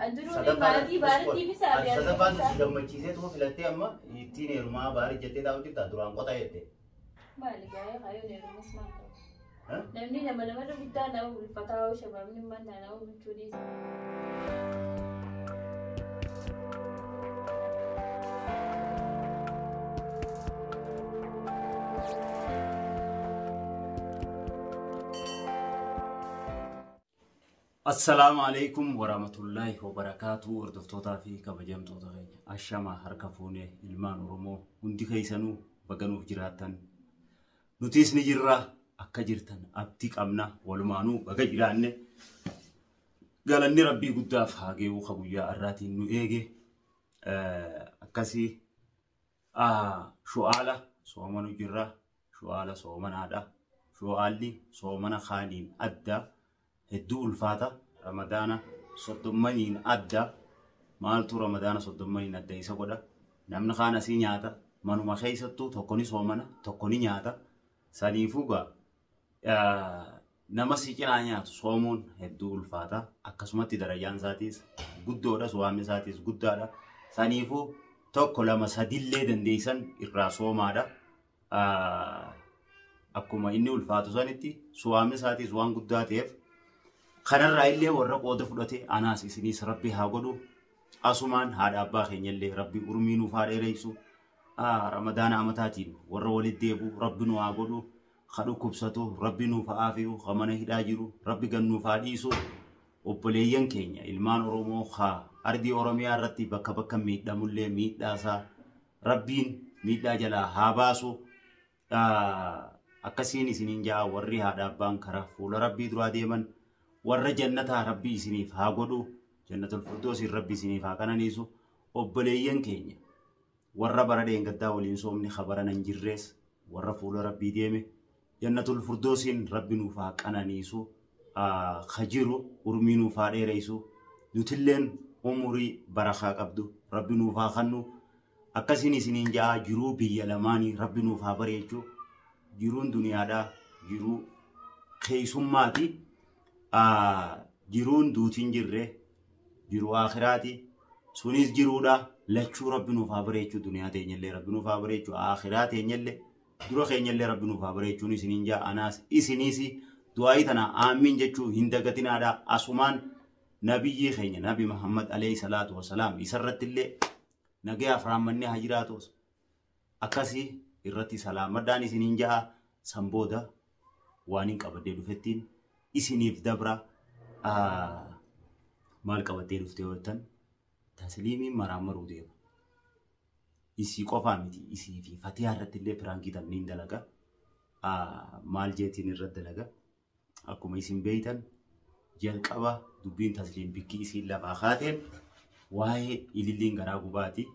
An duruu maatii baaritti fi saabiyaa. Sadaffaan si gammachiisee tuma filattee amma ittiin heerumaa baarii jettee taa'u jirta duraan qota jette. Maali gaa'ee kaayyoon heerumas maal ta'u? Namni nama namarra guddaa nama bulfataa hoo shabaabni manna nama bulchuu dhiisa. Assalaamu alaikum warahmatullaahi wabarakaatu hordoftootaa fi kabajamtoota keenya ashama harka fuunee ilmaan Oromoo hundi keessanuu baganuuf jiraattan nutis ni jirra akka jirtan abdii qabna walumaanuu baga jiraanne galanni rabbii guddaaf haa ge'u ka guyyaa har'aatiin nu eege akkasii shu'aala soomanu jirra shu'aala soomanaadha shu'aalli soomana kaaniin adda hedduu ulfaata ramadaana soddommaniin adda maaltu ramadaana soddommaniin adda isa godha namni kaan asii nyaata manuma keessattuu tokko ni soomana tokko ni nyaata saniifuu gaa nama si cinaa nyaatu soomuun hedduu ulfaata akkasumatti darajaan isaatiis guddoodha suwaamni isaatiis guddaadha saniifuu tokko lama sadillee dandeessan irraa soomaadha. Akkuma inni ulfaatu sanitti suwaamni isaatiis waan guddaa ta'eef kanarraa illee warra qooda fudhate anaas isiniis rabbi haa godhu asumaan haadha abbaa keenya illee rabbi urmii nuuf haa dheeressu ramadaana amataatiin warra walitti deebi'u rabbi nu haa godhu ka dhukkubsatu rabbi nuuf haa aafiyu ka mana hidhaa jiru rabbi gannuuf haa dhiisu obboleeyyan keenya ilmaan Oromoo ka ardii Oromiyaa irratti bakka bakka miidhamullee miidhaasaa rabbiin miidhaa jalaa haa baasu akkasiin isiniin ja'a warri haadha abbaan karaa fuula rabbii duraa deeman warra jannataa rabbii isiniif haa godhu jannatul firdoosiin rabbi isiniif haa qananiisu obboleeyyan keenya warra bara dheengaddaa waliin soomni kabara nan jirrees warra fuula rabbii deeme jannatul firdoosiin rabbi nuuf haa qananiisu ka jiru urmii nuuf haa dheeressu nutilleen umurii barakaa qabdu rabbi nuuf haa kennu akkasiin isiniin ja'a jiruu biyya lamaanii rabbi nuuf haa bareechu jiruun duniyaadhaa jiruu keessummaati. Jiruun duutiin jirre jiruu akhiraati sunis jiruudha lachuu rabbi nuuf haa bareechuu duniyaa teenyallee rabbi nuuf haa bareechuu akhiraa teenyallee dura keenyallee rabbi nuuf haa bareechuun isiniin jaa anaas isiniis du'aayii tana aamiin jechuu hin dagatinaadha asumaan nabiyyii keenya nabi Muhammad alayhi salaatu wasalaam isarratti illee nagayaaf raammanni haa jiraatu akkasii irratti salaamadhaan isiniin jaa san booda waan hin qabadhee dhufettiin isiniif dabra maal qabattee dhuftee yoo jettan tasliimiin maraamaruu deema. Isii qofaa miti isii fi fatihaa irratti illee piraankii tamniin dalaga. Maal jeetiin irratti dalaga. Akkuma isin beeytan jalqaba dubbiin tasliim bikkii isiin lafaa kaateen waa'ee ililliin garaa gubaati.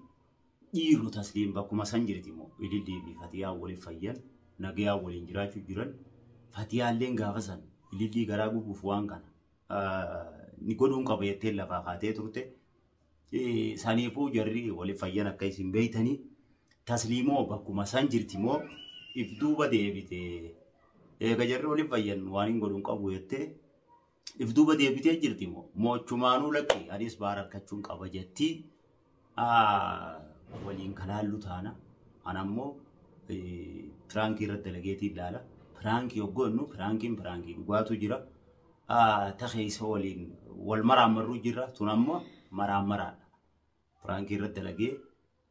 Dhiirru tasliim bakkuma san jirti immoo ilillii fi fatihaa waliin fayyan nagayaa waliin jiraachuu jiran fatihaalleen gaafa san ilillii garaa gubuuf waan kana ni godhuun qaba jettee lafaa kaatee turte. Saniifuu jarri waliin fayyan akka isin beeytanii tasliimoo bakkuma san jirti moo if duuba deebite. Eega jarri waliin fayyan waan hin godhuun qabu jettee if duuba deebitee jirti moo moochumaanuu lakki anis baara harkachuun qaba jettii waliin kalaallu taana. Ana ammoo piraankii irratti dalageetii ilaala. Piraankii hoggoonnu piraankiin piraankii dhugaatu jira. Ta keessa waliin wal maraamarruu jira. Tun ammoo maraamaraadha. Piraankii irratti dalagee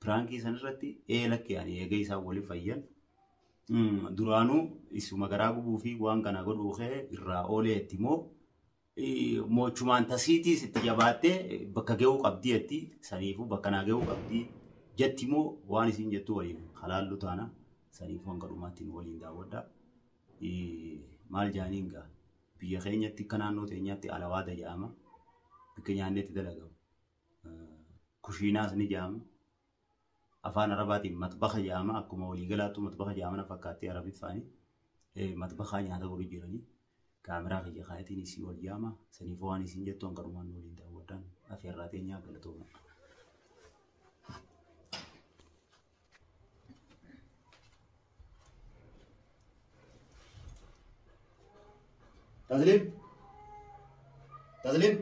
piraankii san irratti ee lakki ani eega isaan waliin fayyan. Duraanuu isuma garaa gubuu fi waan kana godhuu kee irraa oolee itti moo moochumaan tasiitiis itti jabaattee bakka ga'uu qabdii jetti saniifuu bakka naa ga'uu qabdii jetti moo waan isin jettu waliin halaallu taana saniifuu hanga dhumaatti nu waliin daawwadha. Maal jaaniin gaa biyya keenyatti akka naannoo teenyaatti alawaada jedhama. Bakka nyaannetti dalagamu. Kushiinaas ni jedhama. Afaan Arabaatiin matbaxa jedhama. Akkuma waliigalaattu matbaxa jedhama na fakkaatti Arabiffaani. Matbaxaa nyaata godhu jiranii. Kaameraa kiyya kaayatiin isii wal yaama. Saniifuu waan isin jettu hanga dhumaan nu waliin daawwadhaan afeerraa teenyaa galatooma. Tasliim! Tasliim!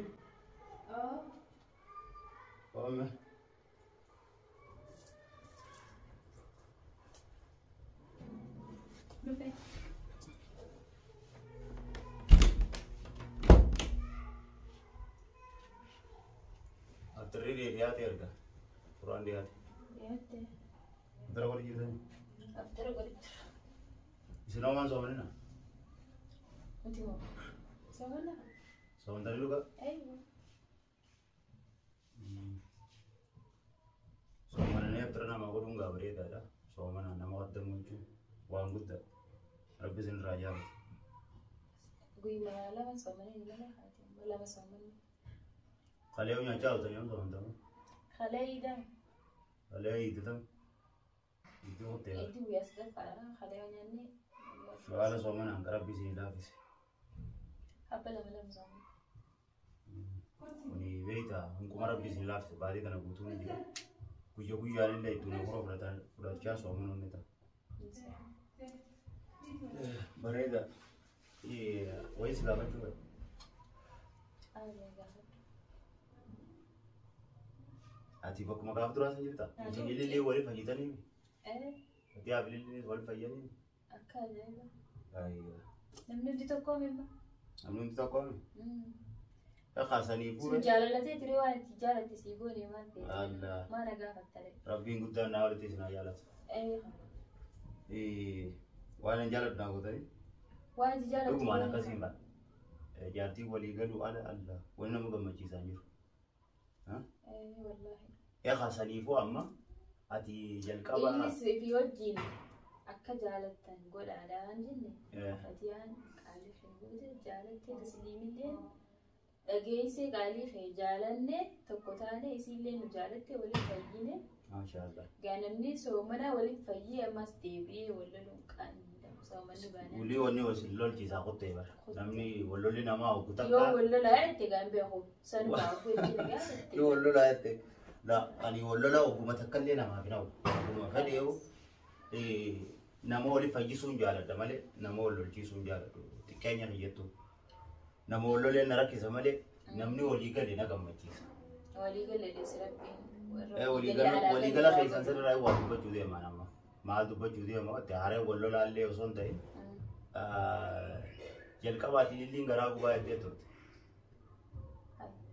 Komme. Dhufe. Aftirri dhiyaate erga. Quraan dhiyaate. Dhiyaatte. Aftira godhi jirtanii. Aftara godhitti. Isin hoomaan soomanina? Nuti moo? Soomana? Soomantanii dhugaa? Eeywa. Soomananii aftira namaa godhuun gaa bareedaadha. Soomana nama qaddamu jechuun waan guddaa. Rabbi isin irraa jaalatu. Guyyuma lama soomanii malee haati lama soomanii. Kalee nyaachaa ooltanii yoo soomantamu. Kalee iidaa. Kalee iidatan. Iddoo qottee. Iddii guyyaa sadaffaadha. Kalee nyaanni. Su'aala soomanaan ka Rabbi isin laafise. Habba lama lama soomanii. Kuni beektaa hunquma Rabbi isin laafise baatii tana guutuu ni jira. Guyya guyyaan illee iddoo nama fudhachaa soomanuun ni ta'a. Bareeda. Wayii si gaafachuu fedha. Aadaa gaafadhu. Ati bakkuma gaafa duraa san jirta? Isin ilillee waliin fayyitanii? Ee Ati haa ilillee waliin fayyanii? akka ajaa'iba. Ayyaa. Namni hundi tokko mimma. Namni hundi tokko mi? Kaasanii Sun fuure. jaalalatee ture waan itti jaalatte sii goone maal ta'e? Allah. Maana gaafattare? Rabbiin guddaan naa walitti isin haa jaalatu. Ee Waan hin jaaladhu naa gootanii? waan itti jaalattu. Dhugumaan akkasiin bara. Jaartiin walii galuu ala Allah. Wanni nama gammachiisaa jiru. Ee wallaahi. Kaasaniifuu amma ati jalqaba. Innis fi wajjin akka jaalattan godhaadhaan jenne. Fatiyaan qaalii kee goote jaalattee tasliimillee dhageessee qaalii kee jaalanne tokko taane isiillee nu jaalatte waliin fayyine. Maashaallah. Gaa namni soomanaa waliin fayyee ammas deebi'ee wal loluun qaaniidha. Soomanni baanaa. Ulii wanni wal lolchiisaa qottee bara. Namni wal lolli namaa hoggu Yoo takka. wal lolaa jette gaan beeku. Sanuma hoggu jettee gaafatte. Yoo wal lolaa jette. La ani wal lolaa hogguma takka illee namaaf hin hawwu. Hogguma fedheewu nama wali fayyisuun jaaladha malee nama wal lolchiisuun jaaladhu. Xiqqeenya kiyyattu. Nama wal lolee na rakkisa malee namni walii gale na gammachiisa. Walii galee deessi rabbiin. Waliigala keessan sirraa waa dubbachuu deemaa nama. Maal dubbachuu deema itti haree wal lolaallee osoo hin ta'in jalqabaatiin illiin garaa gubaa jettee turte.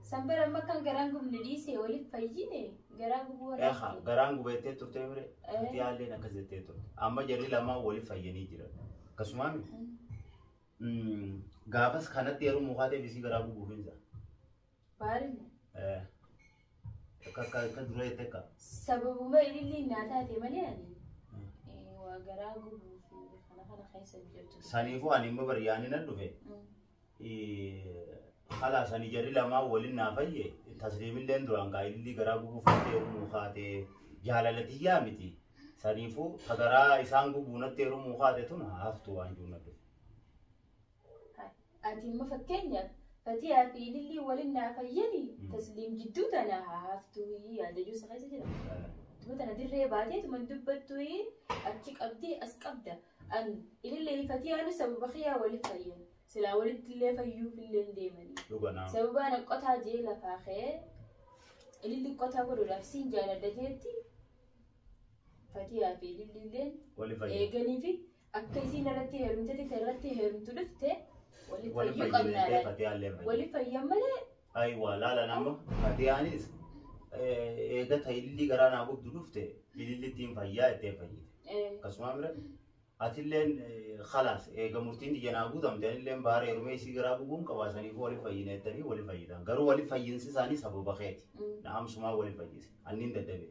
Sanbara amma kan garaan gubne dhiisee waliif fayyine garaa gubuu Eeha garaan gubaa jettee turte mire itti haalleen akkas jettee turte. Amma jarri lamaan waliif fayyanii jiran. Akkasumaan gaafas kanatti yeroo mukaatee bisii garaa gubuuf hin ta'a. Baarinne. Akka akka akka dura jettee akka. Sababuma ililliin naa taate malee ani waa garaa gubuu fi kana kana keessa jirtu. Saniifuu ani immoo bari yaani nan dhufe. Kalaas ani jarri lamaan waliin naa fayye tasliimilleen duraan kaa ilillii garaa gubuuf natti heerumuu kaate jaalala tiyyaa miti. Saniifuu ta garaa isaan gubuu natti heerumuu kaate tun haftu waan jiru na dhufe. Ati immoo fakkeenyaaf Fatiyaa fi ilillii waliin naa fayyani tasliim jidduu tana haa haftuu yaada jiru isa keessa jira. Tuma tana dirree baatee tuma dubbattuu achi qabdee as qabda. An ilillee Fatiyaanu sababa kiyyaa waliif fayyan. Silaa walitti illee fayyuuf illee hin deemanii. Dhuga naa. Sababa ana qotaa jee lafaa ka'ee ililli qotaa godhuudhaaf siin jaaladha jeetti Fatiyaa fi ililli illeen Wali fayyan. eeganii fi akka isiin irratti heerumtetti irratti heerumtu dhufte waliif Wali fayyuu fayyinee qabnaadhaan. Fatiyaallee fayyin. Waliif fayyan malee Ayiwa laala nama Fatiyaanis eega ta ilillii garaa naa gubdu dhufte ilillittiin fayyaa jettee fayyite. Akkasuma bira atilleen khalaas eega murtiin tiyya naa guutamte anilleen baara heerumee isii garaa gubuun qabaasaniif wali fayyine jettanii wali fayyitan. Garuu wali fayyinsi isaanii sababa keeti. Na'amsumaa wali fayyise. Anniin dadhabe.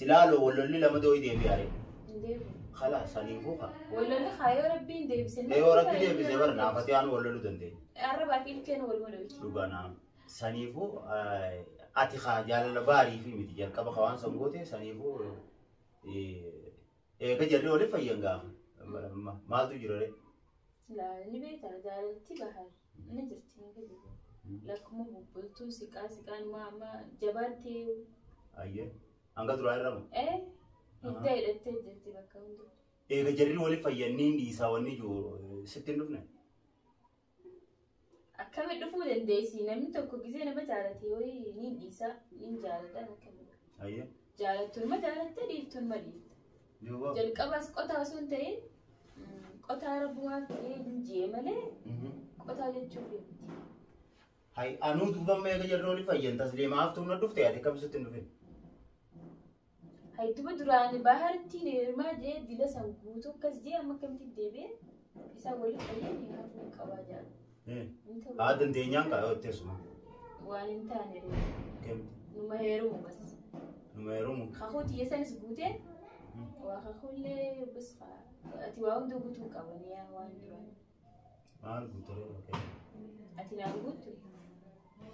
Silaaloo wallolli lama dooyi deebi'aare. Hin deebi'u. Khalaas saniifuu kaa. Wallolli kaayoo rabbiin deebise. Yoo rabbi deebise bara naafatee aan walloluu dandeenya. Arrabaa fi ilkeen wal madooyti. Dhugaa naam. Saniifuu ati kaa jaalala baarii fi miti jalqaba ka waan san goote saniifuu eega jarri waliif fayyan gaafa. Maaltu jira ree? Laa ni beektaa jaalalti bahar ni jirti ni gadi. Lakkuma bubbultuu siqaa siqaan maa amma jabaattee Ayyee. Hanga duraa irra moo? Hidda hidhattee jirti bakka hundi. Eega jarri waliif fayyan niin dhiisaa wanni jiru sitti hin dhufne? Akkamitti dhufuu dandeessi? Namni tokko gisee nama jaalate wayii ni dhiisa, ni jaalata akkamitti. Ayyee. Jaalattuun ma jaalatte, dhiiftuun ma dhiifta. Duuba. Jalqabaas qotaa osoo hin ta'in qotaa rabbumaa ta'ee jee malee qotaa jechuuf miti. Hay anuu duuba amma eega jarri olii fayyan tasliima haftuun na dhufte ati akkamitti hin dhufin? Hay duba duraan baharittiin heerumaa jee dila san guutuu akkas jee amma akkamitti deebi'ee isaa waliin fayyadee hafuu qabaa jaalata. Haa dandeenyaan kaa yoo teessuma. Waan hin taane ree. Akkamitti? Numa heerumu bas. Numa heerumu. Kakuu xiyya sanis guutee waa kakuullee bas ati waa hunda guutuu qabanii yaa waan duraan. Maal guutuu ree? Ati naan guutu.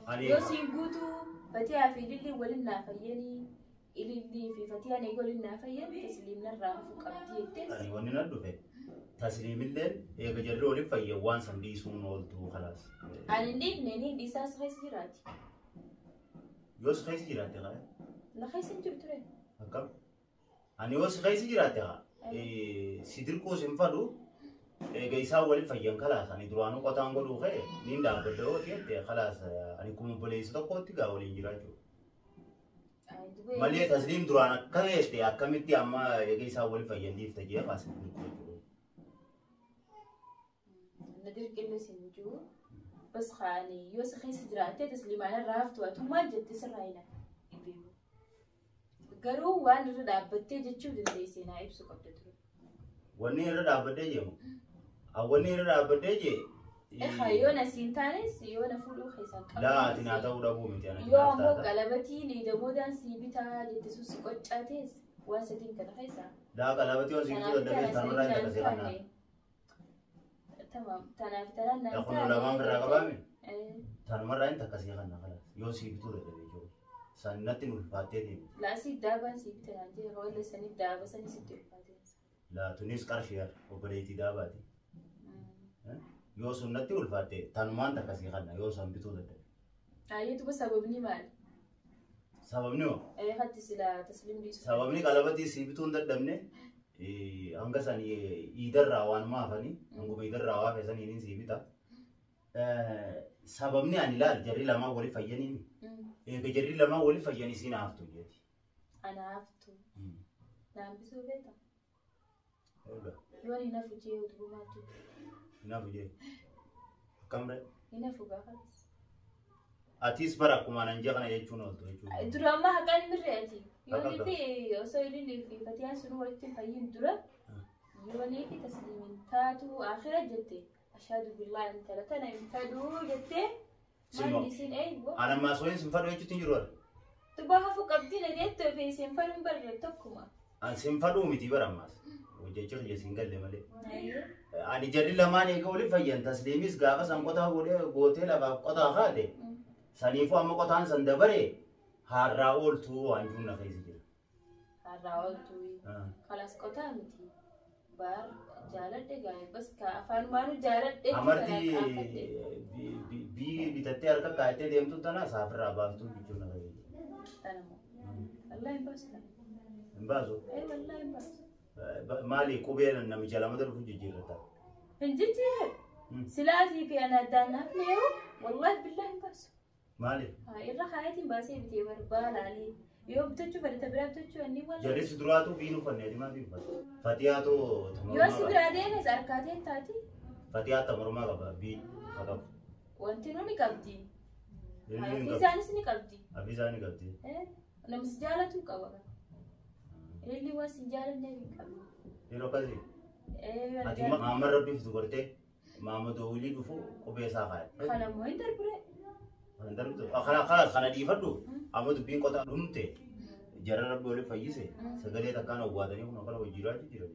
Ani Yoo siin guutuu Fatihaa fi Ilillii waliin naa fayyanii Ilillii fi Fatiyaan eeguu waliin naa fayyan tasliimnarraa hafuu qabdi jettees. Ani wanni na dhufe tasliimilleen eega jarri waliin fayyan waan san dhiisuun ooltu kalaas. Ani hin dhiifne ni dhiisaas keessa jiraati. Yoo si keessa jiraatte kaa? Na keessa hin jiru ture. Akkam? Ani yoo si keessa jiraatte kaa? Si dirquu sin fadhu eega isaan waliin fayyan kalaas ani duraanuu qotaan godhuu ka'e niin dhaabbadda yoo ta'e kalaas ani kuma obboleessa tokkootti gaa waliin jiraachuu. Malee tasliim duraan akkana jette akkamitti amma eega isaan waliin fayyan dhiifta jee kaas dirquu jechuudha. Na dirqillee sin jiru. Bas kaani yoo si keessa jiraatte tasliimaan irraa haftu atummaan jette sirraa hin beeku. Garuu waan irra dhaabbattee jechuu dandeessee naa ibsu qabda ture. Wanni irra dhaabbadhee jeemu. Wanni irra dhaabbadhee jee. Ehaa yoo na siin taanes yoo na fuudhuu keessaan qabdu. Laa ati naa ta'uu dhabuu miti ana. Yoo ammoo qalabatii liidamoodaan sii bitaa jette sun si qoccaates waan sadiin kana keessaa. Laa qalabatii waan sii bituu dadhabee tanumarraa hin takkasee kanaa. Tamam tanaaf tanaan naan Kun lamaan irraa qabaame tanumarraa hin takkasee kana kalaas yoo sii bituu dadhabee jiru. San natti ulfaattee deemti. Laasii daabaan sii bitaa naan jee roole sanii daaba sanii sitti ulfaatee. Laa tunis qarshii haadha obboleettii daabaati. Yoo sun natti ulfaatte tanumaan takkasee kana yoo san bituu dadhabe. Ayyeetu sababni maali? Sababni hoo? Hatti sila tasliim dhiisu. Sababni qalabatii sii bituu hin dadhabne hanga san iidarraa waan maafanii hanguma iidarraa waa feesaniin sii bita. Sababni ani ilaal jarri lamaan wali fayyaniin eega jarri lamaan wali fayyanii siin haftu jeeti. Ana haftu. Naan bisuu beekta? Yoon hin hafu jee utubumaatu. Hin hafu jee. Akkam ree? Hin hafu gaafas. Atis bara akkuma anan jee kana jechuun ooltu jechuudha. Dura ammaa haqaan mirre ati. Yoonii fi osoo Ilillii fi Fatiyaan sun walitti fayyin dura yoonii fi tasliimin taatu akhira jette ashaadu billahi intala tana hin fadhuu jette maalli isin eeywa. Ana ammaa sooyin sin fadhu jechuutti hin jiru bara. Duba hafuu qabdi na jettu fi isin fadhuun barre tokkuma. An sin fadhuu miti bara ammaas. Hojjechuu kiyya sin galle malee. Ani jarri lamaan eega waliin fayyan tasliimis gaafa san qotaa godhee gootee lafaaf qotaa kaate saniifuu amma qotaan san dabare harraa ooltuu waan jiru na keessa jira. Harraa ooltuu kalas qotaa miti. Baar jaaladhe gaa'e bas ka afaanumaanuu jaaladhe. Amartii bii bitattee harka kaa'attee deemtu tana saafirraa baaftuu jechuun na keessa jira. Tanamoo. Wallaahi hin baasu tana. Hin baasu? Wallaahi hin baasu. Maali qubee namicha lamata dhufu jijjiirrata? Hin jijjiirre. Silaatii fi ana addaan naafne yoo wallaahi billaahi hin baasu. Maali? Irra kaayatiin baasee bitee barbaalaalee yoo bitachuu fedhata biraa bitachuu inni wallaahi. Jarri si duraatu biin uffanne ati maaf uffata? Fatiyaatu Yoo si biraa deemes harkaateen taati. Fatiyaa mormaa qaba biin haa qabu. Wanti nuni qabdi. Hafiisaanis ni qabdi. Hafiisaa ni qabdi. Namni si jaalatu qaba. Ililli waan si jaalanne hin qabdu. Yeroo akkasii. Ati maama rabbiif dubartee maama doolii dhufu qubee isaa kaa'e. Kana immoo hin darbure. Kan darbitu. Kana kanas kana dhiifadhu amma dubbiin qotaa dhumte jara rabbi waliin fayyise sagalee takkaan owwaatanii kun akkana hojii jiraachuu jiran.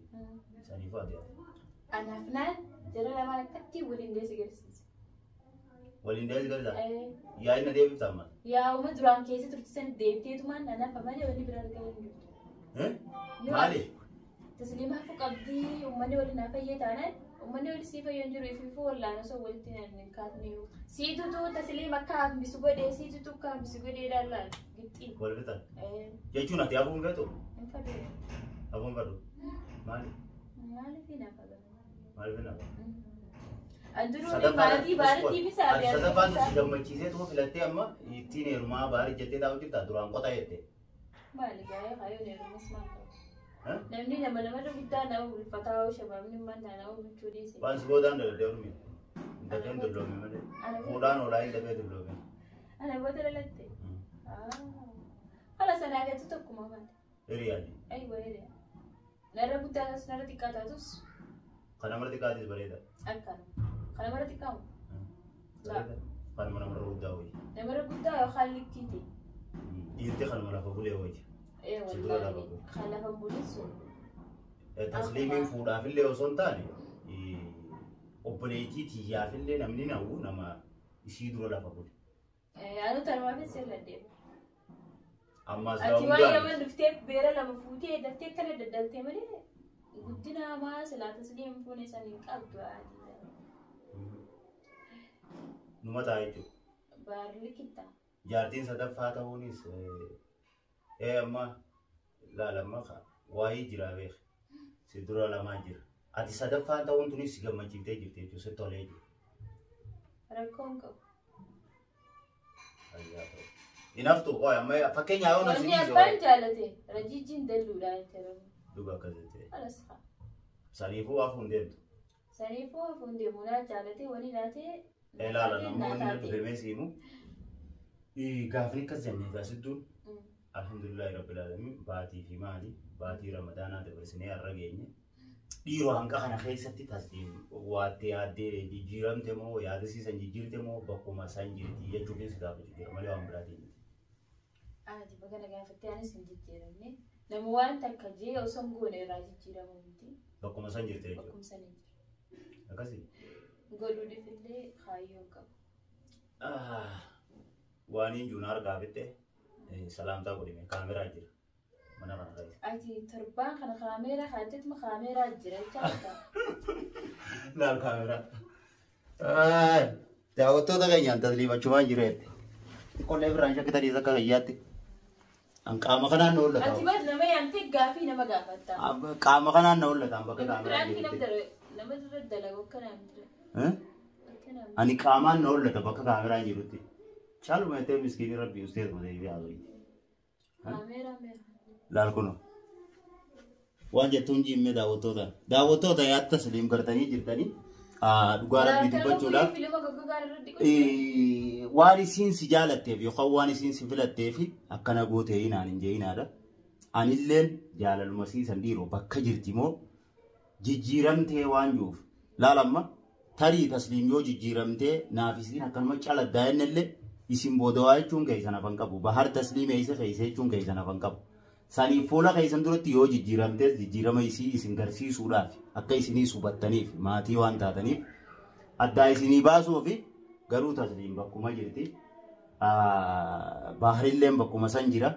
Saniifuu ati. Anaaf naan jara lamaan akkatti waliin deessi garsiisa. Waliin deessi garsiisa? Yaa inni deebifta amma? Yaa uma duraan keessa turte san deebiteetumaan anaaf malee wanni biraa argamu hin jirtu. Maali? Tasliima hafuu qabdii uummanni waliin haa fayyee taanaan uummanni waliin sii fayyoo jiru ifiifuu wallaan osoo walitti hin kaafne. Siitutu tasliima akka hambisu godhee siitutu akka hambisu godhee ilaalaa gixxii. Wal fixan. Jechuun ati hafuun feetu? Hin fadhu. Hafuun fadhu. Maali? Maaliif hin hafa? Maaliif hin hafa? Anduruun maatii baaritti fi saabiyaa. Sadaffaan si gammachiisee tuma filattee amma ittiin heerumaa baarii jettee taa'u jirta duraan qota jette. Maali gaa'ee kaayyoon heerumas maal ta'u? Namni nama namarra guddaa nama bulfataa hoo shabaabni mantaa nama bulchuu dhiise. Waan si boodaan daladee ormi. Dafeen dulloome malee. Fuudhaan oolaa hin dafee dulloome. Ana booda dhalatte. Hala sanaa gatu tokkuma maali? Hiriyaani. Ayiwa hiriyaa. Narra guddaa taatus narra xiqqaa taatus. Kana mara xiqqaatis bareeda. Akkana. Kana mara xiqqaamu? Kanuma namarra guddaa wayya. Namarra guddaa yookaan likkii ta'e. Dhiirti kanuma lafa bulee wayya. Ee wallaahi. Kan lafa bulee sun. Tasliimiin fuudhaafillee osoo hin taane obboleettii tiyyaafillee namni na'u nama isii dura lafa bule. Anu tanumaafis sirra deema. Ammas Ati waan yaman dhuftee beera lama fuutee daftee akkana daddaltee malee guddina hamaa silaa tasliim fuune san hin qabdu ati. Numa ta'a jechuudha. Baarli kittaa. Jaartiin sadaffaa ta'uunis amma laalamma waayee jira beek. Si dura lamaa jira. Ati sadaffaa ta'uun tunis si gammachiiftee jirti jechuudha si tolee jira. Rakkoon qabu. Inaftu qoy amma fakkeenyaa yoo Wanni abbaan jaalate rajiijiin dalluudha jechuudha. Dhuga akkas jettee. Alas haa. Saniifuu hafuun deemtu. Saniifuu hafuun deemu naa jaalate wani naatee. Ilaala namoonni na dhufe meesiimu. Gaafni akkas jennee gaasittuun alhamdulillahi rabbil alamin baatii fi maali baatii ramadaanaa dabarsinee har'a geenye. Dhiiroo hanqa kana keessatti tasliim waattee yaaddee jijjiiramte moo yaadasiisan jijjiirte moo bakkuma san jirti jechuufis gaafachuu jira malee waan biraatiin miti. Ati bagana gaafattee anis hin jijjiiramne. Nama waan takka jee osoo hin goone irraa jijjiiramu miti. Bakkuma san jirte jechuudha. Bakkuma san hin jiru. Akkasii. Godhuudhaaf illee kaayyoo qabu. Waan hin juun argaa fitte salaamtaa godhime kaameraa jira. Mana kana keessa. Ati torbaan kana kaameeraa kaattetuma kaameeraa jira jechaadha. Laal kaameraa. Daawwattoota keenyaan tasliimachumaan jiru jette. Qollee biraan shakkitaniis akka fayyaatti. An qaama kanaan na hollata. Ati bar nama yaamtee gaafii nama gaafatta. Qaama kanaan na hollata bakka kaameraa jirti. Nama dura dalagu akkanaan dura. Ani qaamaan na hollata bakka kaameraan jirutti. Caaluma jettee miskiinii rabbii usteet matee fi haasoo. Kaameeraa meeqa? Laal kunoo. Waan jettuun jiimmee daawwattoota. Daawwattoota yaadda tasliim gartanii jirtanii dhugaa rabbii dubbachuudhaaf waan isiin si jaalatteef yookaan waan isiin si filatteef akkana gootee hinaan hin je'inaadha. Anilleen jaalaluma siisan dhiiroo bakka jirti moo jijjiiramtee waan jiruuf laalamma tarii tasliim yoo jijjiiramtee naaf isiin akkanuma caladdaa jennellee isin booda waa jechuun keessan hafan qabu. Bahar tasliim eessa keessa jechuun keessan hafan qabu. Saniif fuula keessan duratti yoo jijjiiramtees jijjiirama isii isin garsiisuudhaaf akka isinii hubattaniif maatii waan taataniif addaa isinii baasuu fi garuu tasliim bakkuma jirti. Baharilleen bakkuma san jira.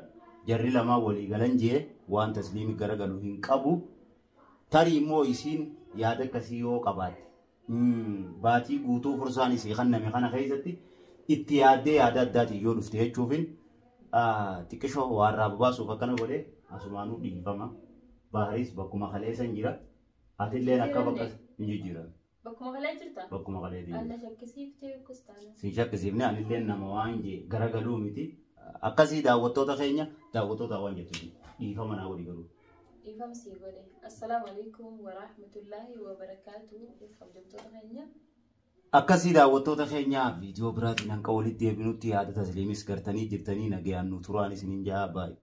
Jarri lamaa walii galan jee waan tasliimi garagalu hin qabu. Tarii immoo isiin yaada akkasii yoo qabaatte baatii guutuu fursaan isii kanname kana keessatti itti yaaddee yaada addaatiin yoo dhufte jechuufin xiqqishoo waarraa babaasuuf akkana godhee asumaanuu dhiifama. Baharis bakkuma kaleessan jira. Atilleen akka bakka hin jijjiiramne. Bakkuma kalee jirta? Bakkuma kalee jirta. Anna shakkisiiftee akkas taana. Si shakkisiifne anilleen nama waan jee garagaluu miti. Akkasii daawwattoota keenya daawwattoota waan jettu dhiifama naa godhi garuu. Dhiifama sii godhe. Assalaamu alaikum wa rahmatullaahi wa barakaatuh. Kabajamtoota keenya. Akkasii daawwattoota keenya viidiyoo biraatiin hanqa walitti deebinutti yaada tasliimis gartanii jirtanii nagayaan nu turaan isiniin jaha baay'ee.